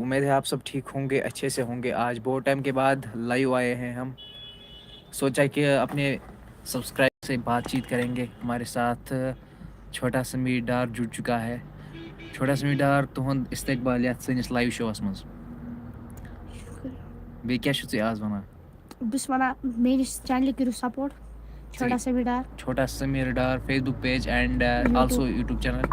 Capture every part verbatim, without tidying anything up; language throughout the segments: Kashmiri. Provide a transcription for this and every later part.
उम्मीद है आप सब ठीक होंगे, अच्छे से होंगे। आज बहुत टाइम के बाद लाइव आए हैं हम। सोचा कि अपने सब्सक्राइबर से बातचीत करेंगे। हमारे साथ छोटा समीर डार जुड़ चुका है। छोटा समीर डार, तुहंद इस्तकबाल यथ सैनिस लाइव शोस मंज। شُکریہ۔ بیٚیہِ کیٛاہ چھُ ژٕ آز وَنان؟ بہٕ چھُس وَنان میٲنِس چینلہِ کٔرِو سپورٹ، چھوٹا سمیٖر ڈار۔ چھوٹا Sameer Dar Facebook page and uh, YouTube. Also YouTube channel.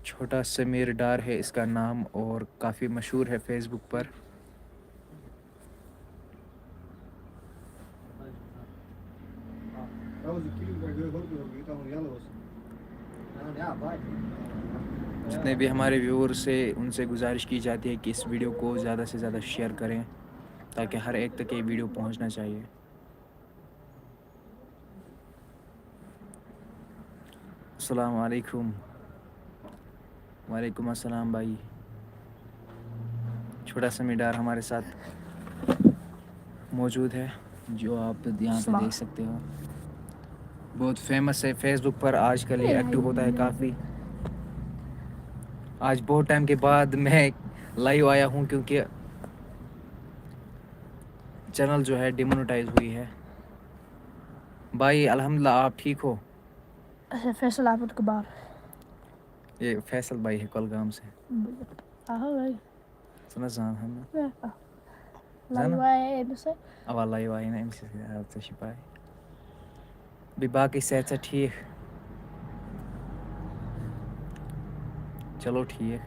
چھوٹا سمیٖر ڈار ہے اس کا نام اور کافی مشہور ہے Facebook پر۔ جتنے بھی ہمارے ویورز ہیں، ان سے گزارش کی جاتی ہے کہ اس ویڈیو کو زیادہ سے زیادہ شیئر کریں، تاکہ ہر ایک تک یہ ویڈیو پہنچنا چاہیے۔ السلام علیکم۔ وعلیکم السلام بھائی۔ چھوٹا سمیٖر ڈار ہمارے ساتھ موجود ہے، جو آپ یہاں پہ السلام۔ دیکھ سکتے ہو۔ بہت فیمس ہے Facebook پر، آج کل یہ ایکٹیو ہوتا ہے کافی۔ آج بہت ٹائم کے بعد میں لائیو آیا ہوں، کیونکہ چینل جو ہے ڈیمونیٹائز ہوئی ہے۔ بھائی الحمدللہ، آپ ٹھیک ہو؟ اچھا، فیصل احمد کبار۔ یہ فیصل بھائی ہے کولگام سے۔ آہو بھائی۔ ژٕ نہ زانہٕ ہن نہٕ۔ اے، آ۔ زانہٕ؟ لایِو آیے أمِس سۭتۍ۔ اوا لایِو آیہِ نہٕ أمِس سۭتۍ، آ، ژےٚ چھِ پَے۔ بیٚیہِ باقٕے صحت چھا ٹھیٖک؟ چلو ٹھیٖک۔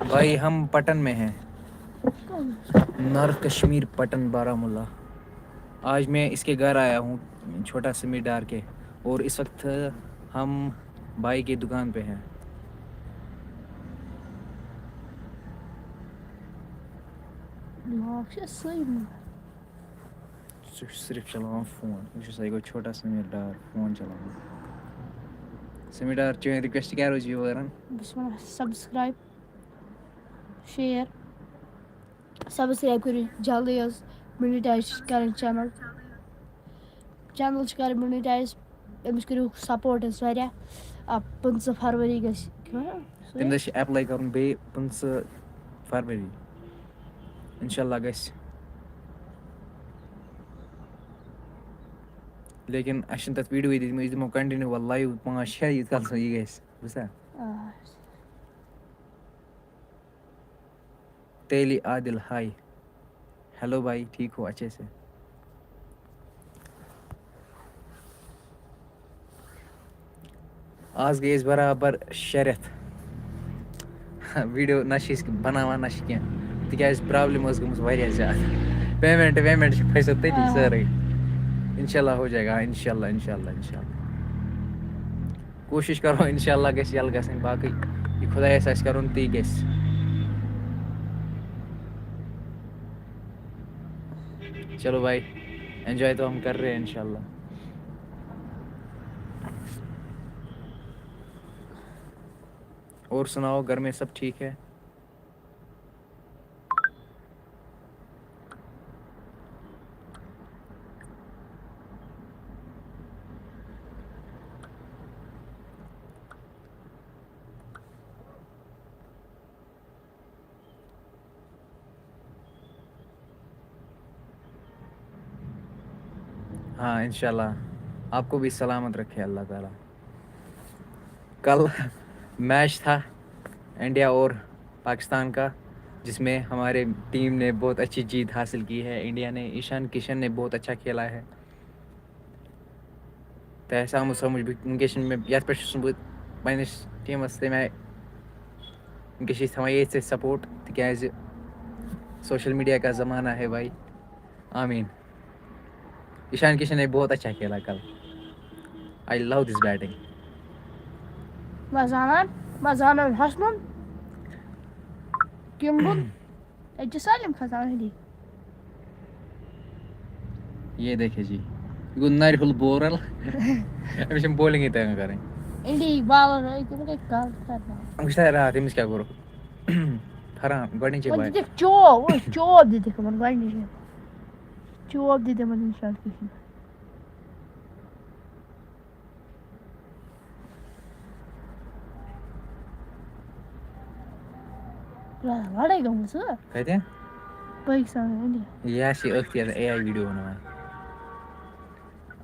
بھائی ہم پٹن میں ہیں، نارتھ کشمیر، پٹن بارہ ملا۔ آج میں اس کے گھر آیا ہوں، چھوٹا سمیر ڈار کے، اور اس وقت ہم بھائی کی دکان پہ ہیں۔ ناو چھِ سٲری۔ ژٕ چھُکھ صرف چلاوان فون۔ وٕچھِو سا، یہِ گوٚو چھوٹا سمیر ڈار فون چلاوان۔ سمیر ڈار، چٲنۍ رِکویسٹ کیٛاہ روزِ ویورن؟ بہٕ چھُس وَنان سبسکرایب، شیر، سبسکرایب کٔرِو جلدی حظ، مونیٹایز چھِ کَرٕنۍ چینل۔ چینل چھِ کَرٕنۍ مونیٹایز، أمِس کٔرِو سپورٹ حظ واریاہ۔ آ، پٕنٛژٕہ فروری گژھِ۔ تَمہِ دۄہ چھِ ایپلاے کَرُن بیٚیہِ پٕنٛژٕہ فروری۔ اِنشاء اللہ گژھِ۔ لیکن اَسہِ چھِنہٕ تَتھ ویٖڈیوٕے دِتمٕتۍ، أسۍ دِمو کنٹِنیوٗ وۄنۍ لایِو پانٛژھ شےٚ، ییٖتِس کالَس وۄنۍ یہِ گژھِ۔ بوٗزتھا؟ آ۔ تیلی عادل، ہاے۔ ہیلو بھائی، ٹھیک ہو اچھے سے؟ آز گٔے أسۍ برابر شےٚ رٮ۪تھ۔ ویٖڈیو نہ چھِ أسۍ بناوان، نہ چھِ کینٛہہ، تِکیٛازِ پرابلِم ٲس گٔمٕژ واریاہ زیادٕ۔ پیمنٹ ویمنٹ چھِ پھٔسِتھ تٔتی آ۔ سٲرٕے۔ انشاءاللہ ہو جائے گا، انشاءاللہ، انشاءاللہ، انشاءاللہ۔ کوٗشِش کَرو، اِنشاءاللہ گژھِ یَلہٕ گژھٕنۍ، باقٕے یہِ خۄدایَس آسہِ کَرُن، تی گژھِ۔ چلو بھائی، انجوائے تو ہم کر رہے ہیں اِنشاءاللہ۔ اور سناؤ، گھر میں سب ٹھیک ہے؟ ہاں، انشاءاللہ آپ کو بھی سلامت رکھے اللہ تعالیٰ۔ کل میچ تھا انڈیا اور پاکستان کا، جس میں ہمارے ٹیم نے بہت اچھی جیت حاصل کی ہے۔ انڈیا نے، ایشان کشن نے بہت اچھا کھیلا ہے۔ تۄہہِ آسہِ آمُت سمجھ، بہٕ، وٕنکیٚس چھُنہٕ مےٚ یَتھ پٮ۪ٹھ چھُس نہٕ بہٕ پنٛنِس ٹیٖمَس تَمہِ آیہِ، وٕنکیٚس چھِ أسۍ تھاوان ییٚتھۍ سۭتۍ سپورٹ، تِکیٛازِ سوشل میڈیا کا زمانہ ہے بھائی۔ آمین۔ ایشان کشن نے بہت اچھا کھیلا کل۔ I love this batting۔ بہٕ زانان، بہٕ زانان حسنُن، کِمبُن، تَتہِ چھِ سٲلِم کھسان أہنٛدی۔ یہ دیکھے جی، یہ گوٚو نرِ ہُل بورل۔ أمِس چھِنہٕ بولِنٛگٕے تَگان کَرٕنۍ۔ اِنڈیہٕکۍ بالر ٲسۍ تِم گٔے کَل خطرناک۔ وٕچھ تہ راتھ أمِس کیٛاہ کوٚرُکھ۔ کران گۄڈٕنِچے وۄنۍ بار۔ دِتِکھ چوب، وۄنۍ چوب دِتِکھ یِمَن گۄڈٕنِچ۔ چوب دِتِکھ یِمَن اِنشاء اللہ کِہیٖنۍ۔ لڑٲے گٔمٕژ، ہہ؟ کَتہِ؟ پٲکِستان، اِنڈیا۔ یہِ ہا چھِ أتھۍ یَتھ اے آی ویٖڈیو بَناوان۔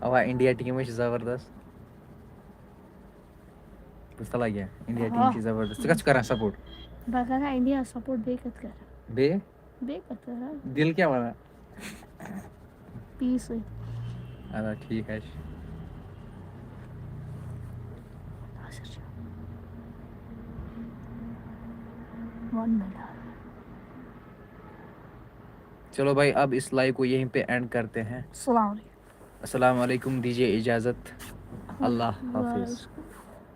اَوا، اِنڈیا ٹیٖم چھِ زبردست۔ بوٗزتھا لگیا؟ اِنڈیا ٹیٖم چھِ زبردست۔ ژٕ کَتھ چھُکھ کران سپورٹ؟ بہٕ کران اِنڈیا سپورٹ، بیٚیہِ کَتھ کران؟ بیٚیہِ؟ بیٚیہِ کَتھ کران؟ دِل کیٛاہ وَنان؟ پیٖس سۭتۍ۔ اَدا ٹھیٖک حظ چھُ۔ One minute. चलो भाई, अब इस लाइव को यहीं पे एंड करते हैं। السلام علیکم۔ السلام علیکم، دیجیے اجازت۔ اللہ حافظ۔